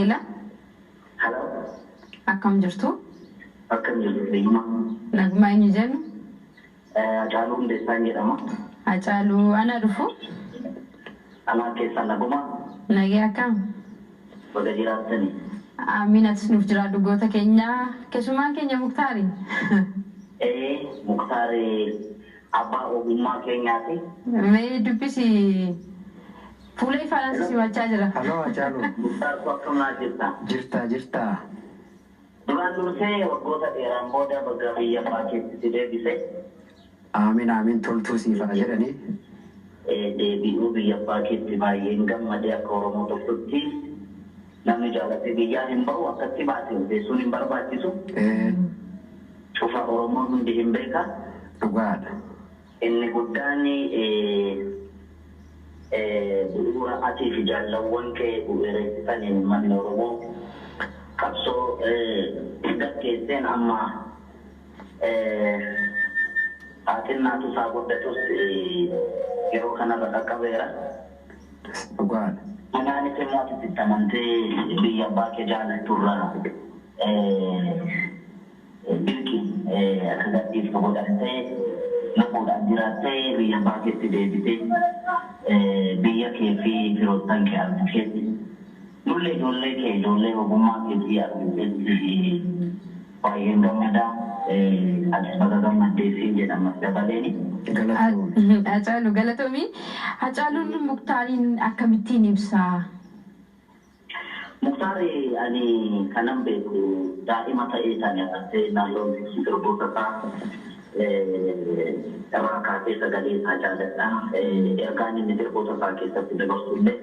Ela. Hello. Akkam jirtu? Akkam jirtu Fayyuma? Nagumaa, eenyu jennu? Hacaaluu Hundeessaan jedhama. Hacaaluu, ana dhufu. Anaa keessaa nagumaa. Nagee, akkam? Baga jiraattanii. Amiin, atis nuuf jiraadhu goota keenya. Keessummaan keenya Muktaari. Ee, Muktaar abbaa ogummaa keenyaati. Mee dubbisi, fuula ifaadhaan si simachaa jira. Hello Hacaaluu. Muktaar koo, akkam naa jirta? Jirta, jirta. Duraan dursee waggoota dheeraan booda baga biyya abbaa keetti si deebise. Amiin amiin, toltuu siifaa jedhanii. Deebi'uu biyya abbaa keetti baay'een gammadee. Akka Oromoo tokkotti namni jaalatee biyyaa hin bahu, akkatti baate odeessuun hin barbaachisu. Cufa Oromoon hundi hin beeka. Dhugaadha. Inni guddaan bu'uura atii fi jaallawwan kee bu'uureessitaniin uummanni Oromoo qabsoo gaggeesseen amma haa xinnaatu isaa guddatus yeroo kanarra qaqqabeera. Dhugaadha. Kanaanis immoo ati itti amantee biyya abbaa kee jaalatturraa dirqi akka gadhiiftu godhamtee, lubbuudhaan jiraattee biyya abbaa keetti deebitee biyya kee fi firoottan kee argiteetti, nullee ijoollee kee, ijoollee ogummaa keetii argiteetti baay'een gammadaa. Atis baga gammaddee siin jedhama dabaleeni. Galatoomi. Hacaaluu, galatoomii. Hacaaluun Muktaariin akkamittiin ibsaa? Muktaari ani kanan beeku daa'ima ta'ee isaanii agartee naannoon sirboota isaa irraa kaasee sagalee isaa jaaladha. Ergaan inni sirboota isaa keessatti dabarsu illee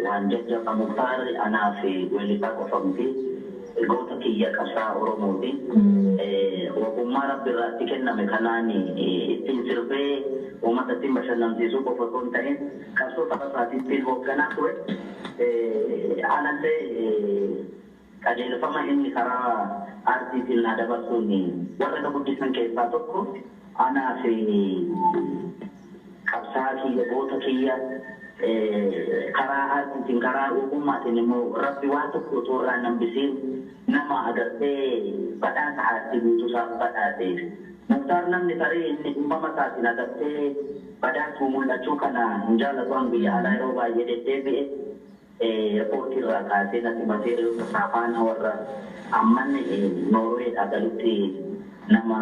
waan jajjaba. Muktaar anaaf weellisaa qofa miti. Goota kiyya qabsaa Oromooti. Ogummaa Rabbi irraatti kenname kanaan ittiin sirbee uummata ittiin bashannansiisuu qofa osoo hin ta'in qabsoo saba isaatii ittiin hoogganaa ture. Anallee qajeelfama inni karaa aartiitiin na dabarsuun warra na guddisan keessaa tokko. Anaa fi qabsaa kiyya, goota kiyya, karaa aartiitiin, karaa ogummaatiin immoo Rabbi waan tokko otoo irraa hin hambisiin nama agartee badhaasa aartii guutuu isaa badhaase. Muktaar namni tarii inni uumama isaatiin agartee badhaasuu mul'achuu kana hin jaallatu. An biyya alaa yeroo baay'ee deddeebi'e airportii irraa kaasee natti matee isaa faana warra amman Noorweedhaa galutti nama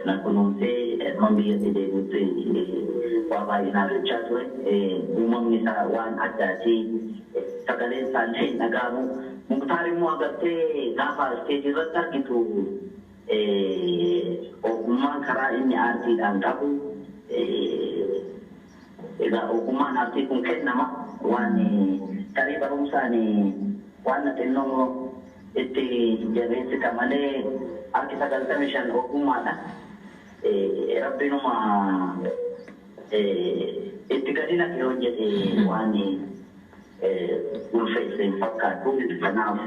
na kunuunsee man biyyatti deebi'utti waa baay'ee naaf jechaa ture. Uumamni isaa waan addaati. Sagaleen isaa illee hin dhaga'amu. Muktaar immoo agartee gaafa isteejii irratti argitu ogummaan karaa inni aartiidhaan qabu, egaa ogummaan aartii kun kennama, waan tarii barumsaan waan xinnoo itti jabeessita malee harki 95 ogummaadha. Rabbinuma itti gadi naqe hojjete, waan ulfeesse hin fakkaatu. Kanaaf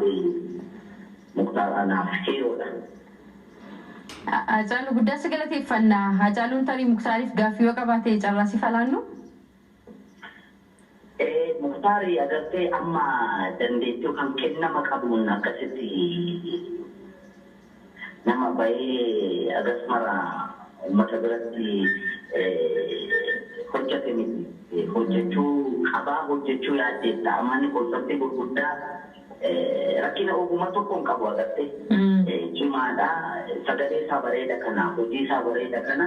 Muktaar anaaf heroodha. Hacaaluu, guddaa si galateeffannaa. Hacaaluun tarii Muktaariif gaaffii yoo qabaate carraa si falaannu. Muktaari agartee amma dandeettii yookaan kennama qabuun akkasitti nama bahee agas mara uummata biratti hojjate miti. Hojjechuu qabaa, hojjechuu yaaddeetta. Amma inni concertii gurguddaa rakkina ogummaa tokko hin qabu agartee. Cimaadha. Sagalee isaa bareeda kana, hojii isaa bareeda kana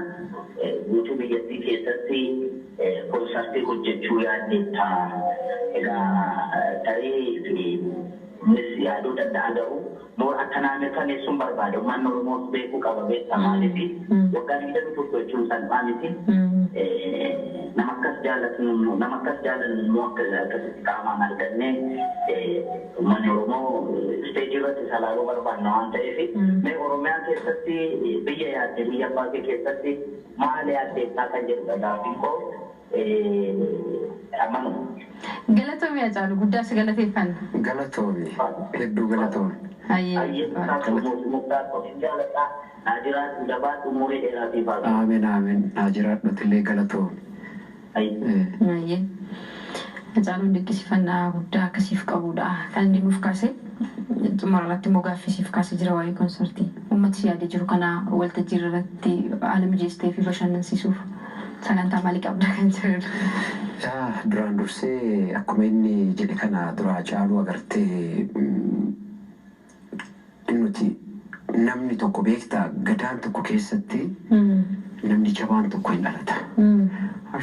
guutuu biyyattii keessatti concertii hojjechuu yaaddeetta. Egaa tarii innis yaaduu danda'a, garuu moora akkanaa mirkaneessuun barbaada. Uummanni Oromoos beekuu qaba, beektaa, maaliif waggaa 21 jechuun salphaa miti. Nama akkas jaallatnu, nama akkas jaalannu immoo akkasitti qaamaan argannee uummanni Oromoo isteejii irratti isa ilaaluu barbaanna waan ta'eef, mee Oromiyaa keessatti biyya yaadde, biyya abbaa kee keessatti maal yaaddeessaa kan jedhudha gaaffiin koo ammanuma. Galatoomi Hacaaluu, guddaa si galateeffanna. Galatoomi. Hedduu galatoomi. Hayyee. Muktaar qotiin jaaladha. Naa jiraadhu, jabaadhu, umurii dheeraa siif haa ta'u. Amiin amiin. Naa jiraadhutillee, galatoomi. Hayyee. Hacaaluun dinqisiifannaa guddaa akkasiif qabudha. Kan inni nuuf kaase xumura irratti immoo gaaffii kaasee jira waa'ee konsartii. Uummati si yaadee jiru kana waltajjii irratti haala mijeessitee fi bashannansiisuuf sagantaa maalii qabda kan jedhudha. Yaa duraan dursee akkuma inni jedhe kana dura Hacaaluu agartee nuti namni tokko beektaa gadaan tokko keessatti namni jabaan tokko hin dhalata.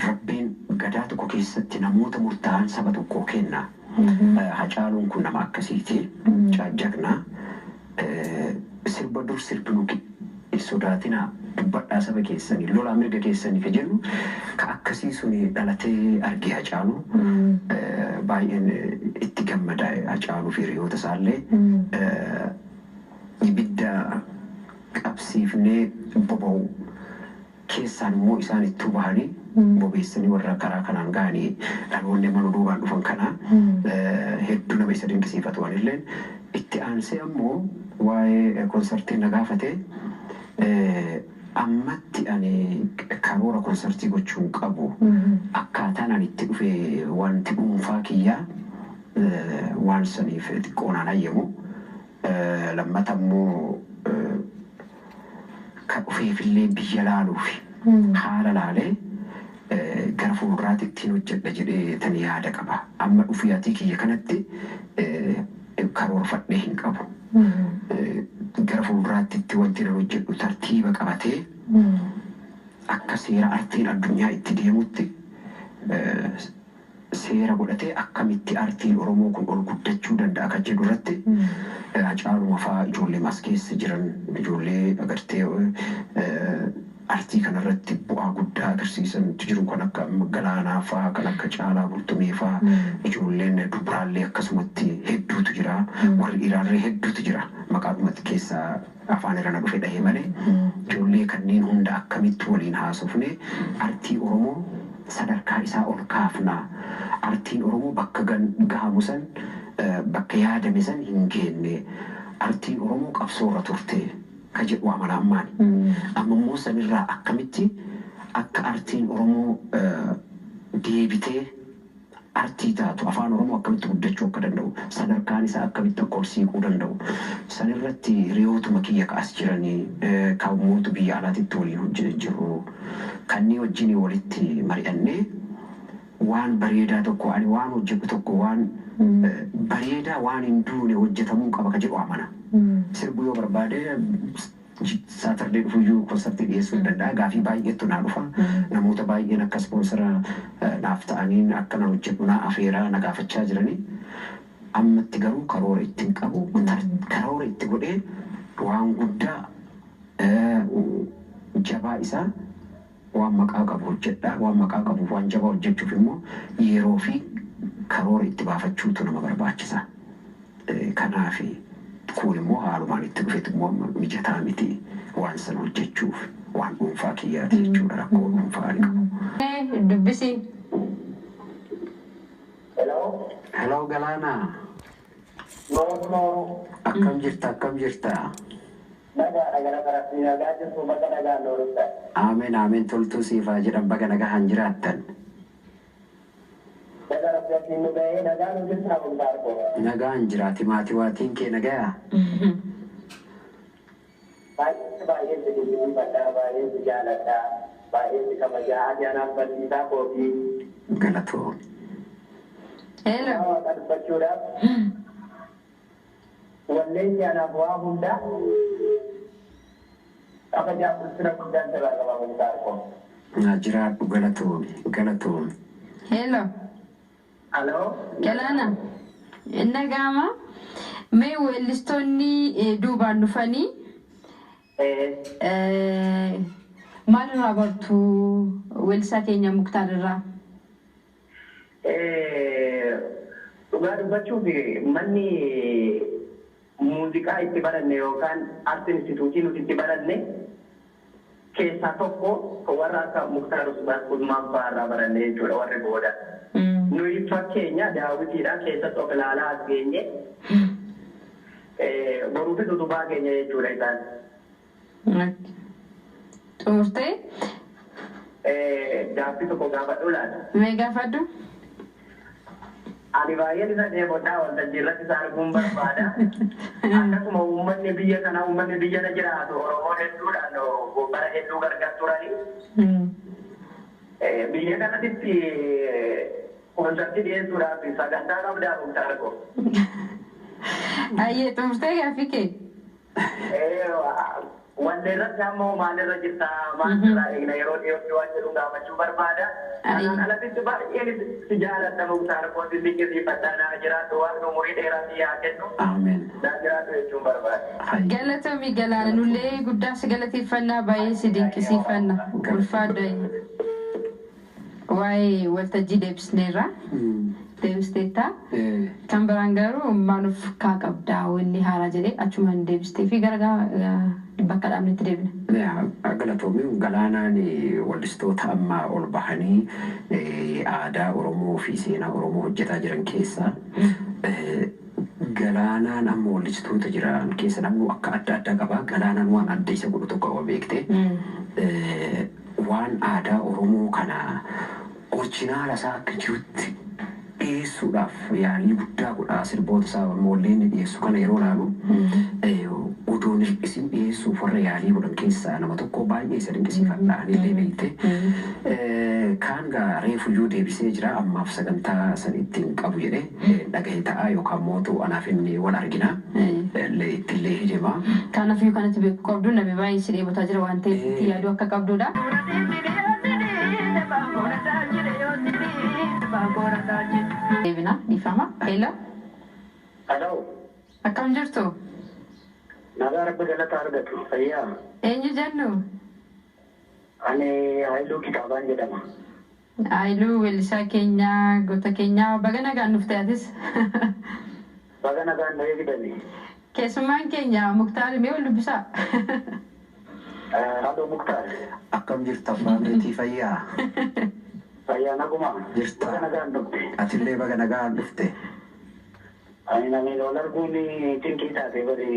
Rabbiin gadaa tokko keessatti namoota murtaa'an saba tokkoo kenna. Hacaaluun kun nama akkasiiti. Jagnaa. Sirba dur sirbinu hin sodaatinaa dubbadhaa saba keessanii lolaa mirga keessanii ka jennu ka akkasii suni dhalatee argee Hacaalu baay'een itti gammada Hacaaluu fi hiriyoota isaallee ibidda qabsiifnee boba'u keessaan immoo isaan ittuu bahanii bobeessanii warra karaa kanaan gahanii dhaloonni mana duubaan dhufan kana hedduu nama isa dinqisiifatu anilleen itti aansee ammoo waa'ee konsartii na gaafate ammatti ani karoora konsartii gochuu hin qabu akkaataan ani itti dhufe wanti dhuunfaa kiyyaa waan saniif xiqqoo naan hayyamu lammata immoo ka dhufeefillee biyya laaluufi haala laalee gara fuulduraatti ittiin hojjedha jedhee tan yaada qaba. Amma dhufiyaatii kiyya kanatti karoorfadhee hin qabu. Gara fuulduraatti itti wanti nan hojjedhu tartiiba qabatee akka seera artiin addunyaa itti deemutti seera godhatee akkamitti artiin Oromoo kun ol guddachuu danda'a kan jedhu irratti Hacaaluma fa'aa ijoollee mas keessa jiran ijoollee agartee artii kanarratti bu'aa guddaa agarsiisantu jiru kan akka Galaanaa fa'aa kan akka Caalaa Bultumee fa'aa ijoolleen dubraallee akkasumatti hedduutu jira warri dhiiraallee hedduutu jira maqaadhumatti keessaa afaan irra na dhufe dhahee malee ijoollee kanneen hunda akkamitti waliin haasofne artii Oromoo sadarkaa isaa ol kaafna artiin Oromoo bakka gahamu san bakka yaadame san hin geenne artiin Oromoo qabsoorra turte ka jedhu amala ammaani. Amma immoo sanirraa akkamitti akka artiin Oromoo deebitee artii taatu afaan Oromoo akkamitti guddachuu akka danda'u sadarkaan isaa akkamitti akka ol siiquu danda'u sanirratti hiriyootuma kiyya ka'as jiranii kaawwamoota biyya alaatitti waliin hojjetan jiru kanneen wajjin walitti mari'annee waan bareedaa tokko ani waan hojjedhu tokko waan bareedaa waan hin duune hojjetamuu qaba ka jedhu amana. Sirbu yoo barbaade Saturday dhufuyyuu konsartii dhiyeessuu hin danda'a. Gaafii baay'eetu naa dhufa. Namoota baay'een akka ispoonsara naaf ta'aniin akka na hojjedhu naa afeeraa na gaafachaa jiranii. Ammatti garuu karoora itti hin qabu. Karoora itti godhee waan guddaa jabaa isaa waan maqaa qabu hojjedha. Waan maqaa qabu waan jabaa hojjechuuf immoo yeroo fi karoora itti baafachuutu nama barbaachisa. Kanaafi kun immoo haalumaan itti dhufetu immoo mijataa miti waan sana hojjechuuf waan dhuunfaa kiyyaati jechuudha rakkoo dhuunfaa ani qabu. Dubbisi. Hello. Hello Galaanaa. Nooru nooru. Akkam jirta akkam jirta? Nagaadha gara karatti nagaa jirtu baga nagaan noorutta. Ameen ameen toltuu siifaa jedhan baga nagahaan jiraattan. Baga rabbi asiin nu ga'ee nagaa nu jirtaa Muktaar koo. Nagaan jiraati maatii waatiin kee nagayaa? Baay'ee baay'ee si dinqisiifadha baay'ee si jaaladha baay'ee si kabajaa ati anaaf barsiisaa kootii. Galatoo. Hello. Waaqa dubbachuudhaaf walleen si anaaf waa hunda kabajaa ulfina guddaan sirraa qaba Muktaar koo. Naa jiraadhu galatoomi galatoomi. Hello. Aloo. Galaana. Nagaama. Mee weellistoonni duubaan dhufanii maalirraa bartu weellisaa keenya Muktaar irraa? Dhugaa dubbachuuf manni muuziqaa itti baranne yookaan arti instituutii nuti itti baranne keessaa tokko warra akka Muktaar Usmaan fa'aa irraa baranne jechuudha warri booda. Nuyi fakkeenya daawwitiidha keessatti of ilaalaa as geenye boruufis utubaa keenya jechuudha isaan. Xumurtee? Gaaffii tokko gaafadhu laata? Mee gaafadhu? Ani baay'een isa dheebodhaa waltajjii irratti isa arguun barbaada. Akkasuma uummanni biyya kana, uummanni biyya na jiraatu Oromoon hedduudhaan bara hedduu gargar turani. Biyya kanatti konsartii dhiyeessuudhaaf sagantaa qabdaa, Muktaar ko? Ayyee, xumurtee gaaffii kee? Wanni irratti ammoo maalirra jirta, maalirraa eegna yeroo dhiyootti waan jedhu gaafachuu barbaada. Kanaan alatti baay'een si jaaladha, Muktaar koo, si dinqisiifadha. Naa jiraatu, waan umurii dheeraa si haa kennu. Ameen. Naa jiraatu jechuun barbaada. Galatoomi Galaana, nullee guddaa si galateeffannaa, baay'ee si dinqisiifanna. Ulfaadha. Waa'ee waltajjii deebisneerra. Deebisteetta. Kan biraan garuu maanuuf kaa qabdaa wanni haaraa jedhee achumaan deebistee fi gara bakka dhaabnetti deebina. Galatoomi. Galaanaan wallistoota ammaa ol bahanii aadaa Oromoo fi seenaa Oromoo hojjetaa jiran keessaa, Galaanaan amma wallistoota jiran keessa namni akka adda addaa qaba. Galaanaan waan adda isa godhu tokko qaba, beektee. Waan aadaa Oromoo kana original isaa akka jirutti dhiyeessuudhaaf yaalii guddaa godha. Sirboota isaa wallee inni dhiyeessu kana yeroo ilaalu, odoon hir'isin dhiyeessuuf warra yaalii godhan keessaa nama tokko. Baay'ee isa dinqisiifadha anillee, beekte. Kaan gaa reefuyyuu deebisee jira, ammaaf sagantaa san ittiin qabu jedhee dhagahe ta'a yookaan mootu anaaf inni wal argina. Ittillee hidhema. Kanaafuu kanatti beekuu qabdu, namni baay'ee si dheebotaa jira waan ta'eef itti yaaduu akka qabdudha. Deebina, dhiifama. Hello. Hello. Akkam jirtu? Nagaa, Rabbi galata argatu. Fayyaa. Eenyu jennu? Ani Haayiluu Kitaabaan jedhama. Haayiluu, weellisaa keenya, goota keenya, baga nagaan nuuf ta'atis. Baga nagaan na eegdani. Keessummaan keenya Muktaar, mee wal dubbisaa? Hello, Muktaar. Akkam jirta, abbaa meetii, fayyaa? Fayyaa, naguma. Jirta. Baga nagaan dhufte. Atillee baga nagaan dhufte. Ani namni wal arguun cinqii taate bari,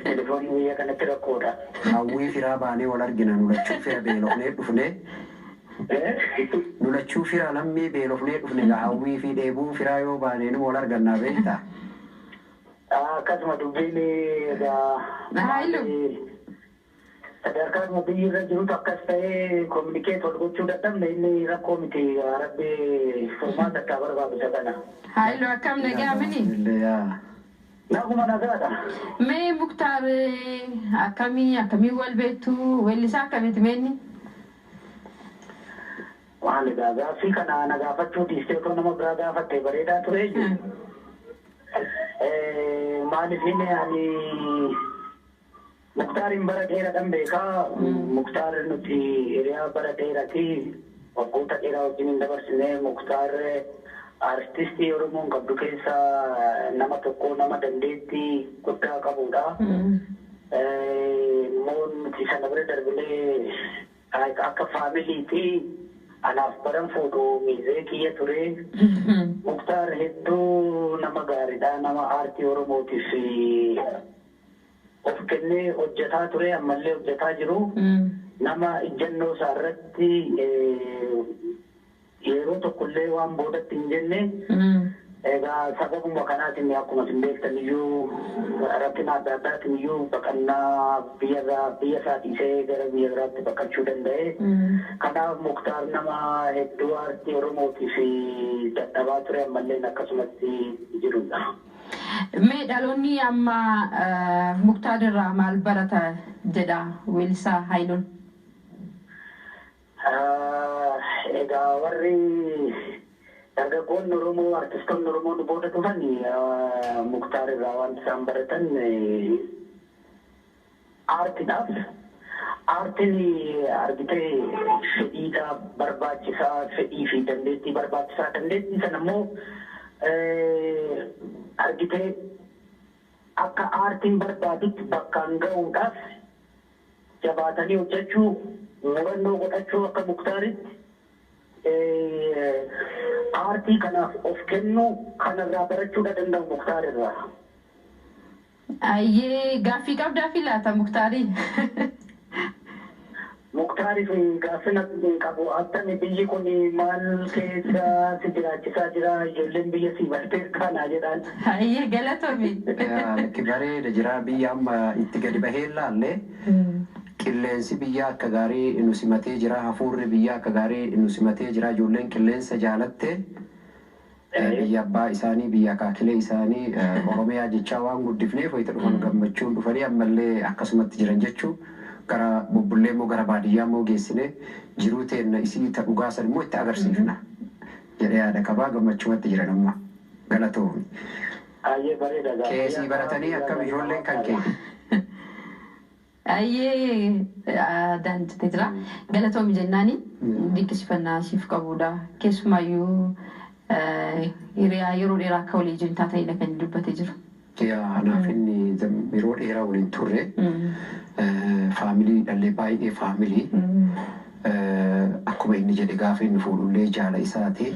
telefoonni biyya kanatti rakkoodha. Hawwii firaa baanee wal argina. Nu lachuu fira beelofnee dhufne. Nu lachuu fira lammii beelofnee dhufne gaa, hawwii fi dheebuu firaa yoo baanee nu wal argannaa, beektaa? Akkasuma dubbiin egaa. Haayiluu. Sadarkaa biyyi irra jirutu akkas ta'ee communicate wal gochuu dadhabne. Inni rakkoo miti, Rabbi furmaata akka barbaadu isa kana. Haayiluu, akkam, nagaa mini? Illee yaa. Naguma, nagaadha. Mee Muktaar akkamii akkamii wal beektu? Weellisaa akkamiiti meenni? Maal egaa, gaaffii kana na gaafachuu dhiistee otoo nama biraa gaafatte bareedaa ture iyyuu. Maaliif inni ani Muktaarin bara dheeraadhaan beekaa. Muktaar nuti hiriyaa bara dheeraati. Waggoota dheeraa wajjin hin dabarsine. Muktaar artistii Oromoon qabdu keessaa nama tokko, nama dandeettii guddaa qabudha. Immoo nuti sana bira darbinee akka faamiliiti. Anaaf baran fuudhu miizee kiyya ture. Muktaar hedduu nama gaariidha. Nama aartii Oromootiif of kennee hojjetaa ture, ammallee hojjetaa jiru. Nama ijjannoo isaa irratti yeroo tokkollee waan boodatti hin jenne. Egaa sababuma kanaatiin akkuma isin beektan iyyuu rakkina adda addaatiin iyyuu baqannaa biyyarraa biyya isaa dhiisee gara biyya biraatti baqachuu danda'e. Kanaaf Muktaar nama hedduu aartii Oromootiif dadhabaa ture, ammallee akkasumatti jirudha. Mee dhaloonni amma Muktaar irraa maal barata jedha weellisaa Haayiluun? Egaa warri dargaggoonni Oromoo, artistoonni Oromoo nu booda dhufan Muktaar irraa wanti isaan baratan aartiidhaaf. Aartiin argitee fedhiidhaa barbaachisaa, fedhii fi dandeettii barbaachisaa. Dandeettii sana immoo argitee akka aartiin barbaadutti bakkaan gahuudhaaf jabaatanii hojjechuu, murannoo godhachuu, akka Muktaaritti aartii kanaaf of kennu kanarraa barachuudha danda'u Muktaar irraa. Ayyee, gaaffii qabdaa fi laata Muktaarii? Muktaariif gaaffii qabu attami biyyi kun maal keessa si jiraachisaa jira ijoolleen biyya si bartee kanaa jedhaan. Hayyee galatoomi. Lakki bareeda jira biyya amma itti gadi bahee ilaalle qilleensi biyya akka gaarii nu simatee jira hafuurri biyya akka gaarii nu simatee jira ijoolleen qilleensa jaalatte biyya abbaa isaanii biyya akaakilee isaanii Oromiyaa jechaa waan guddifneef wayita dhufan gammachuun dhufanii ammallee akkasumatti jiran jechuu gara bubbullee immoo gara baadiyyaa immoo geessine jiruu teenna isii ta dhugaa san immoo itti agarsiifna jedhee yaada qabaa gammachumatti jiran amma galatoomi. Hayyee bareeda gaaffii. Keessii baratanii akkam ijoolleen kan kee. Ayyee aadaan jettee jira. Galatoomi jennaani dinqisiifannaa siif qabudha. Keessumaayyuu hiriyaa yeroo dheeraa akka walii wajjin taatanidha kan dubbatee jiru. Yaa anaaf inni yeroo dheeraa waliin turre family dhallee baay'ee family akkuma inni jedhe gaafa inni fuudhullee jaala isaati.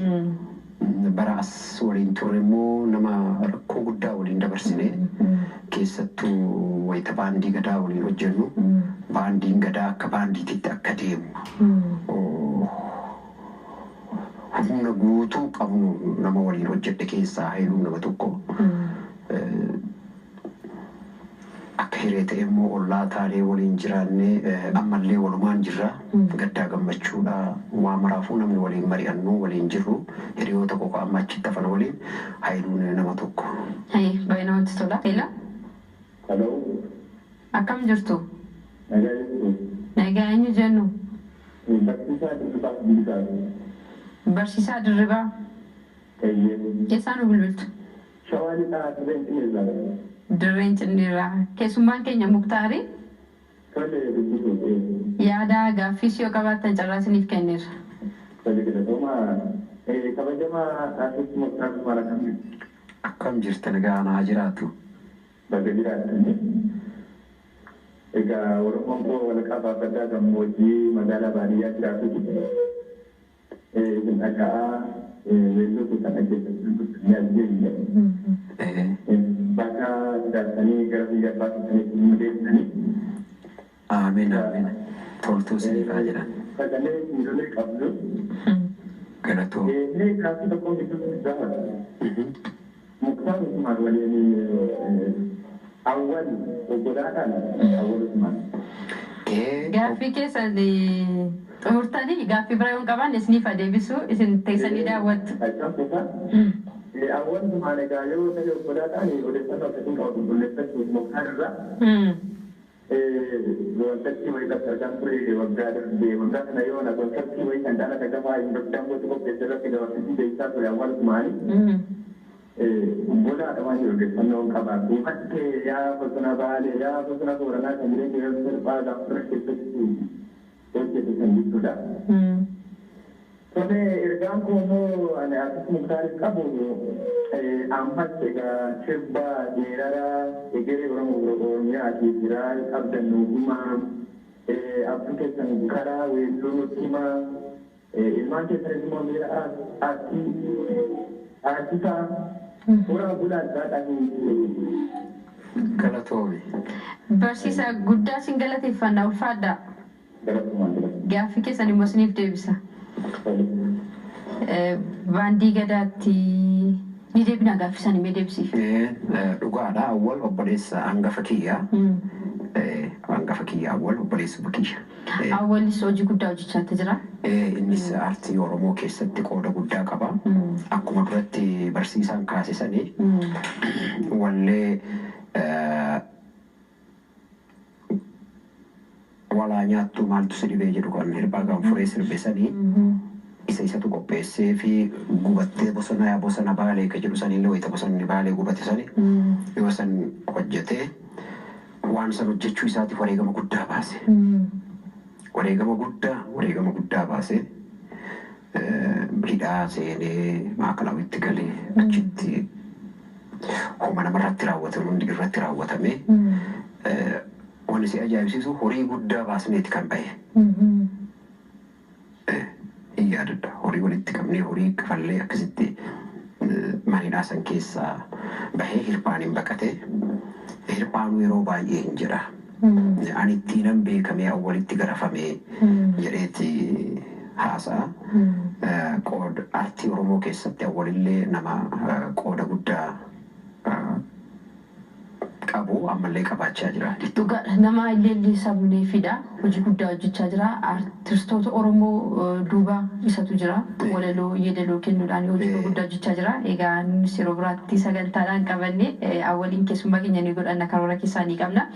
Bara as waliin turre immoo nama rakkoo guddaa waliin dabarsine keessattuu wayita baandii gadaa waliin hojjennu baandiin gadaa akka baandiititti akka deemu humna guutuu qabnu nama waliin hojjedhe keessaa Hayiluun nama tokko. Akka hiree ta'e immoo ollaa taanee waliin jiraannee ammallee walumaan jirra. Gaddaa gammachuudha. Waa maraafuu namni waliin mari'annu waliin jirru hiriyoota koo amma achitti hafan waliin Hayiluun nama tokko. Hayyee baay'ee namatti tola. Hello. Hello. Akkam jirtu? Nagaa jirtu. Nagaa eenyu jennu? Barsiisaa Dirribaa Bilisaa. Barsiisaa Dirribaa. Eeyyee. Eessaa nu bilbiltu? Shawaa lixaa Dirreen Cinneerraa. Dirreen Cinneerraa. Keessummaan keenya Muktaarii. Tole dubbisuu. Yaada gaaffiis yoo qabaattan carraa isiniif kenneerra. Tole galatooma. Kabajamaa Artist Muktaar Usmaan akkam jirtu? Akkam jirta nagaa naa jiraatu. Baga jiraattani. Egaa Oromoon koo walaqaa baafaddaa gammoojjii magaalaa baadiyyaa jiraatutu isin dhaga'aa weelluu keessan dhaggeeffachuu ajjeenya. Bakka jiraattanii gara biyya abbaa keessaniitti hin deebitanii. Amiin amiin. Toltuu isiniif haa jedhan. Sagalee miirolee qabdu. Galatoo. Mee gaaffii tokkoon gidduutti gaafadha. Muktaar Usmaan waliin awwal obbolaadhaan awwal Usmaan. Gaaffii keessan xumurtanii gaaffii biraa yoo hin qabaanne isiniif adeebisu isin teessanii daawwattu. Akkam kufa? Awwal Usmaan egaa yoo ta'e obbolaadhaan odeeffannoo akkasiin qabu qulqulleeffachuuf Muktaar irraa. Waltajjii wayii irratti argaan ture waggaa darbe waggaa kana yoo na konsartii wayii kan dhala dagafaa yuunivarsiitii Ambootti qopheesse irratti gabaabsiisii beeksisaa ture awwal Usmaanii. Bolaadha waan jiru odeeffannoo qaba. Buufattee yaa bosona Baalee yaa bosona Booranaa kan jireenya yeroo salphaa gaafa keessatti hojjete kan jechuudha. Tole ergaan koo immoo ani Artist Muktaariif qabu ammas egaa sirba geerara egeree Oromoo Oromiyaatiif jiraa qabdan nuuf himaa abduu keessan karaa weelluu nutti himaa ilmaan keessanis immoo miira aartii aartisaa horaa bulaa gaadhaan. Galatoomi. Barsiisaa guddaa isin galateeffannaa ulfaadhaa. Galatumaan. Gaaffii keessan immoo isiniif deebisa. Baandii gadaatti ni deebina gaaffii isaanii mee deebisiif. Dhugaadha awwal obboleessa hangafa kiyyaa. Hangafa kiyya awwal obboleessa kiyya. Awwalis hojii guddaa hojjechaa jira. Innis aartii Oromoo keessatti qooda guddaa qaba. Akkuma duratti barsiisaan kaasisanii wallee walaa nyaattuu maaltu si dhibee jedhu kan hirphaa gaanfuree sirbe sanii isa isatu qopheessee fi gubattee bosona yaa bosona baalee ka jedhu sanillee wayita bosonni baalee gubate sani yoo san hojjetee waan san hojjechuu isaatiif wareegama guddaa baase. Wareegama guddaa baase. Hidhaa seenee maakalawitti galee achitti homa namarratti raawwatamu hundi irratti raawwatame. Wanni si ajaa'ibsiisu horii guddaa baasneeti kan bahe. Hin yaadadha. Horii walitti qabnee horii kafallee akkasitti mana san keessaa bahee hirphaan hin baqate. Hirphaanuu yeroo baay'ee hin jedha. Ani ittiinan beekamee awwalitti garafamee jedheeti haasa'a. Qooda artii Oromoo keessatti awwalillee nama qooda guddaa qabu ammallee qabaachaa jira. Dhugaadha. Nama illee sabneefidha. Hojii guddaa hojjechaa jira. Artistoota Oromoo duuba isatu jira. Walaloo yeedaloo kennuudhaan hojii guddaa hojjechaa jira. Egaa nunis yeroo biraatti sagantaadhaan qabanne awwaliin keessummaa keenya ni godhanna karoora keessaa ni qabna.